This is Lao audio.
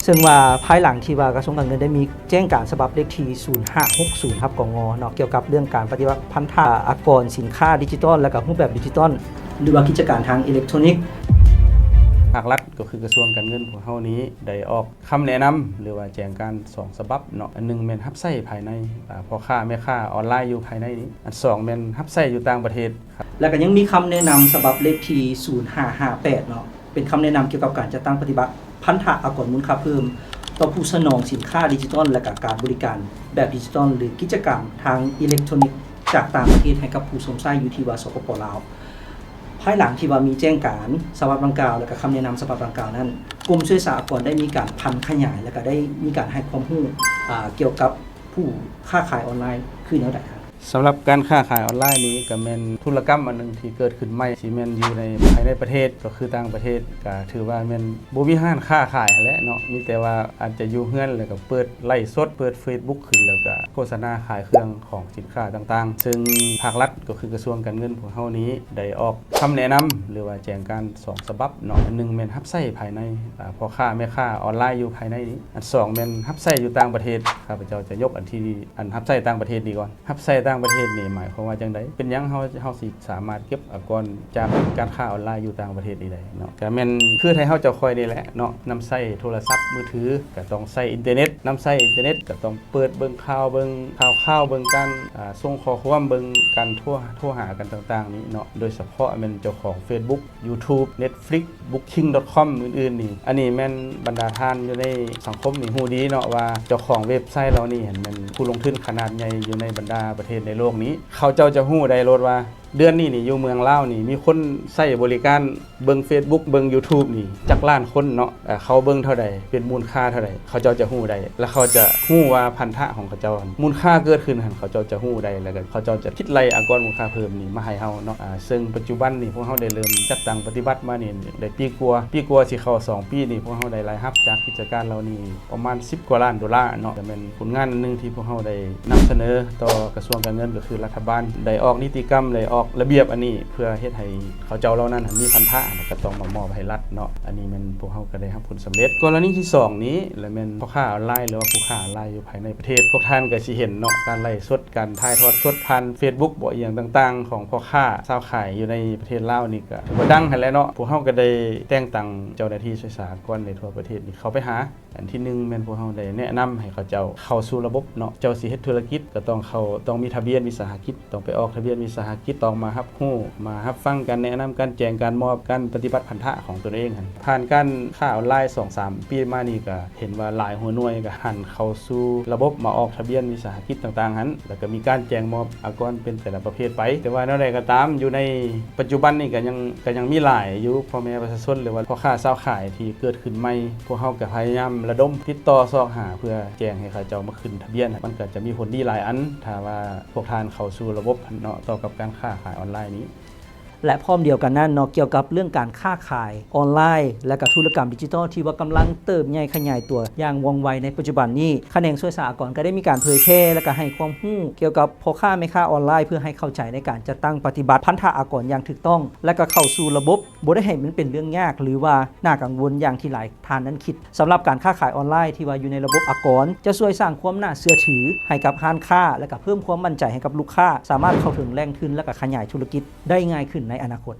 ເຊິ່ງວ່າພາຍຫຼັງທີ່ວ່າກະຊວງການເງິນໄດ້ມີແຈ້ງການສະບັບເລກທີສູນຫ້າຫົກສູນ ຮັບ ກງ ເນາະ ກ່ຽວກັບເລື່ອງການປະຕິບັດພັນທະອາກອນສິນຄ້າດິຈິຕອນ ແລະກະຮູບແບບດິຈິຕອນ ຫຼືວ່າກິດຈະການທາງອີເລັກໂທຣນິກ. ພາກລັດ ກໍຄືກະຊວງການເງິນພວກເຮົານີ້ໄດ້ອອກຄຳແນະນຳ ຫຼືວ່າແຈ້ງການສອງສະບັບເນາະ. ອັນໜຶ່ງແມ່ນຮັບໃຊ້ພາຍໃນ ອາ ພໍ່ຄ້າແມ່ຄ້າອອນລາຍຢູ່ພາຍໃນນີ້. ອັນສອງແມ່ນຮັບໃຊ້ຢູ່ຕ່າງປະເທດ. ແລະກະຍັງມີຄຳແນະນຳສະບັບເລກທີສູນຫ້າຫ້າແປດເນາະ ເປັນຄຳແນະນຳກ່ຽວກັບການຈັດຕັ້ງປະຕິບັດພັນທະອາກອນມູນຄ່າເພີ່ມ ຕໍ່ຜູ້ສະໜອງສິນຄ້າດິຈິຕອນ ແລະກະການບໍລິການແບບດິຈິຕອນ ຫຼືກິດຈະການທາງອີເລັກໂທຣນິກຈາກຕ່າງປະເທດໃຫ້ກັບຜູ້ຊົມໃຊ້ຢູ່ທີ່ວ່າ ສປປ ລາວ. ພາຍຫຼັງທີ່ວ່າມີແຈ້ງການສະບັບດັ່ງກ່າວ ແລະກະຄຳແນະນຳສະບັບດັ່ງກ່າວນັ້ນ ກົມສ່ວຍສາອາກອນໄດ້ມີການຜັນຂະຫຍາຍ ແລະກະໄດ້ມີການໃຫ້ຄວາມຮູ້ ອາ ກ່ຽວກັບຜູ້ຄ້າຂາຍອອນລາຍຄືແນວໃດ? ສຳລັບການຄ້າຂາຍອອນລາຍນີ້ກະແມ່ນທຸລະກຳອັນໜຶ່ງທີ່ເກີດຂຶ້ນໃໝ່ ຊິແມ່ນຢູ່ໃນ ພາຍໃນປະເທດ ກໍຄືຕ່າງປະເທດ ກະຖືວ່າແມ່ນບໍ່ມີຮ້ານຄ້າຂາຍຫັ້ນແຫຼະເນາະ ມີແຕ່ວ່າອາດຈະຢູ່ເຮືອນ ແລ້ວກະເປີດໄລຟ໌ສົດ ເປີດເຟສບຸກຂຶ້ນ ແລ້ວກະໂຄສະນາຂາຍເຄື່ອງຂອງສິນຄ້າຕ່າງໆ. ເຊິ່ງພາກລັດ ກໍຄືກະຊວງການເງິນພວກເຮົານີ້ໄດ້ອອກຄຳແນະນຳ ຫຼືວ່າແຈ້ງການສອງສະບັບເນາະ. ອັນໜຶ່ງແມ່ນຮັບໃຊ້ພາຍໃນ ອາ ພໍ່ຄ້າແມ່ຄ້າອອນລາຍຢູ່ພາຍໃນນີ້. ອັນສອງແມ່ນຮັບໃຊ້ຢູ່ຕ່າງປະເທດ. ຂ້າພະເຈົ້າຈະຍົກອັນທີ່ ອັນຮັບໃຊ້ຕ່າງປະເທດນີ້ກ່ອນ. ຮັບໃຊ້ຕ່າງປະເທດນີ້ໝາຍຄວາມວ່າຈັ່ງໃດ? ເປັນຫຍັງເຮົາ ເຮົາຊິສາມາດເກັບອາກອນຈາກການຄ້າອອນລາຍຢູ່ຕ່າງປະເທດນີ້ໄດ້ເນາະ? ກະແມ່ນຄືໄທເຮົາເຈົ້າຂ້ອຍນີ້ແຫຼະເນາະ ນຳໃຊ້ໂທລະສັບມືຖື ກະຕ້ອງໃຊ້ອິນເຕີເນັດ ນຳໃຊ້ອິນເຕີເນັດ ກະຕ້ອງເປີດເບິ່ງຂ່າວ ເບິ່ງຂ່າວ ຂ່າວ ເບິ່ງການ ອາ ສົ່ງຂໍ້ຄວາມ ເບິ່ງການໂທ ໂທຫາກັນຕ່າງໆນີ້ເນາະ. ໂດຍສະເພາະແມ່ນເຈົ້າຂອງເຟສບຸກ ຢູທູບ ເນັດຟລິກ ບຸກຄິງດອດຄອມ ອື່ນໆນີ້. ອັນນີ້ແມ່ນບັນດາທ່ານຢູ່ໃນສັງຄົມນີ້ຮູ້ດີເນາະ ວ່າເຈົ້າຂອງເວັບໄຊເຫຼົ່ານີ້ຫັ້ນແມ່ນຜູ້ລົງທຶນຂະໜາດໃຫຍ່ຢູ່ໃນບັນດາປະເທດໃນໂລກນີ້. ເຂົາເຈົ້າຈະຮູ້ໄດ້ໂລດວ່າເດືອນນີ້ນີ້ຢູ່ເມືອງລາວນີ້ມີຄົນໃຊ້ບໍລິການເບິ່ງເຟສບຸກ ເບິ່ງຢູທູບນີ້ຈັກລ້ານຄົນເນາະ. ເອີ ເຂົາເບິ່ງເທົ່າໃດ ເປັນມູນຄ່າເທົ່າໃດ ເຂົາເຈົ້າຈະຮູ້ໄດ້ ແລະເຂົາຈະຮູ້ວ່າພັນທະຂອງເຂົາເຈົ້າຫັ້ນ ມູນຄ່າເກີດຂຶ້ນຫັ້ນ ເຂົາເຈົ້າຈະຮູ້ໄດ້ ແລະກະເຂົາເຈົ້າຈະຄິດໄລ່ອາກອນມູນຄ່າເພີ່ມນີ້ມາໃຫ້ເຮົາເນາະ. ອາ ເຊິ່ງປັດຈຸບັນນີ້ພວກເຮົາໄດ້ເລີ່ມຈັດຕັ້ງປະຕິບັດມານີ້ໄດ້ປີກວ່າ ປີກວ່າຊິເຂົ້າສອງປີນີ້ ພວກເຮົາໄດ້ລາຍຮັບຈາກກິດຈະການເຫຼົ່ານີ້ປະມານສິບກວ່າລ້ານໂດລາເນາະ. ກະແມ່ນຜົນງານອັນໜຶ່ງທີ່ພວກເຮົາໄດ້ນຳສະເໜີຕໍ່ກະຊວງການເງິນ ກໍຄືລັດຖະບານໄດ້ອອກນິຕິກຳ ໄດ້ອອກລະບຽບອັນນີ້ ເພື່ອເຮັດໃຫ້ເຂົາເຈົ້າເຫຼົ່ານັ້ນມີພັນທະ ແລະກະຕ້ອງມາມອບໃຫ້ລັດເນາະ. ອັນນີ້ແມ່ນພວກເຮົາກະໄດ້ຮັບຜົນສຳເລັດ. ກໍລະນີທີສອງນີ້ລະແມ່ນພໍ່ຄ້າອອນລາຍ ຫຼືວ່າຜູ້ຄ້າອອນລາຍຢູ່ພາຍໃນປະເທດ. ພວກທ່ານກະຊິເຫັນເນາະ ການໄລຟ໌ສົດ ການຖ່າຍທອດສົດຜ່ານເຟສບຸກບໍ ອີ່ຫຍັງຕ່າງໆຂອງພໍ່ຄ້າຊາວຂາຍຢູ່ໃນປະເທດລາວນີ້ກະຖືວ່າດັງຫັ້ນແຫຼະເນາະ. ພວກເຮົາກະໄດ້ແຕ່ງຕັ້ງເຈົ້າໜ້າທີ່ສ່ວຍສາອາກອນໃນທົ່ວປະເທດນີ້ເຂົ້າໄປຫາ ອັນທີໜຶ່ງແມ່ນພວກເຮົາໄດ້ແນະນຳໃຫ້ເຂົາເຈົ້າເຂົ້າສູ່ລະບົບເນາະ. ເຈົ້າຊິເຮັດທຸລະກິດກະຕ້ອງເຂົ້າ ຕ້ອງມີທະບຽນວິສາຫະກິດ ຕ້ອງໄປອອກທະບຽນວິສາຫະກິດ ຕ້ອງມາຮັບຮູ້ ມາຮັບຟັງການແນະນຳ ການແຈ້ງ ການມອບ ການປະຕິບັດພັນທະຂອງຕົນເອງຫັ້ນ. ຜ່ານການຄ້າອອນລາຍສອງສາມປີມານີ້ກະເຫັນວ່າຫຼາຍຫົວໜ່ວຍກະຫັນເຂົ້າສູ່ລະບົບ ມາອອກທະບຽນວິສາຫະກິດຕ່າງໆຫັ້ນ ແລະກະມີການແຈ້ງມອບອາກອນເປັນແຕ່ລະປະເພດໄປ. ແຕ່ວ່າແນວໃດກະຕາມ ຢູ່ໃນປັດຈຸບັນນີ້ກະຍັງ ກະຍັງມີຫຼາຍຢູ່ ພໍ່ແມ່ປະຊາຊົນ ຫຼືວ່າພໍ່ຄ້າຊາວຂາຍທີ່ເກີດຂຶ້ນໃໝ່ ພວກເຮົາກະພະຍາຍາມລະດົມຕິດຕໍ່ຊອກຫາ ເພື່ອແຈ້ງໃຫ້ເຂົາເຈົ້າມາຂຶ້ນທະບຽນ. ມັນກະຈະມີຜົນດີຫຼາຍອັນ ຖ້າວ່າພວກທ່ານເຂົ້າສູ່ລະບົບເນາະ ຕໍ່ກັບການຄ້າຂາຍອອນລາຍນີ້. ແລະພ້ອມດຽວກັນນັ້ນເນາະ ກ່ຽວກັບເລື່ອງການຄ້າຂາຍອອນລາຍ ແລະກະທຸລະກຳດິຈິຕອນທີ່ວ່າກຳລັງເຕີບໃຫຍ່ຂະຫຍາຍຕົວຢ່າງວ່ອງໄວໃນປັດຈຸບັນນີ້ ຂະແໜງສ່ວຍສາອາກອນກະໄດ້ມີການເຜີຍແຜ່ ແລະກະໃຫ້ຄວາມຮູ້ກ່ຽວກັບພໍ່ຄ້າແມ່ຄ້າອອນລາຍ ເພື່ອໃຫ້ເຂົ້າໃຈໃນການຈັດຕັ້ງປະຕິບັດພັນທະອາກອນຢ່າງຖືກຕ້ອງ ແລະກະເຂົ້າສູ່ລະບົບ ບໍ່ໄດ້ໃຫ້ມັນເປັນເລື່ອງຍາກ ຫຼືວ່າໜ້າກັງວົນຢ່າງທີ່ຫຼາຍທ່ານນັ້ນຄິດ. ສຳລັບການຄ້າຂາຍອອນລາຍທີ່ວ່າຢູ່ໃນລະບົບອາກອນ ຈະຊ່ວຍສ້າງຄວາມໜ້າເຊື່ອຖືໃຫ້ກັບຮ້ານຄ້າ ແລະກະເພີ່ມຄວາມໝັ້ນໃຈໃຫ້ກັບລູກຄ້າ ສາມາດເຂົ້າເຖິງແຫຼ່ງທຶນ ແລະກະຂະຫຍາຍທຸລະກິດໄດ້ງ່າຍຂຶ້ນໃນອະນາຄົດ.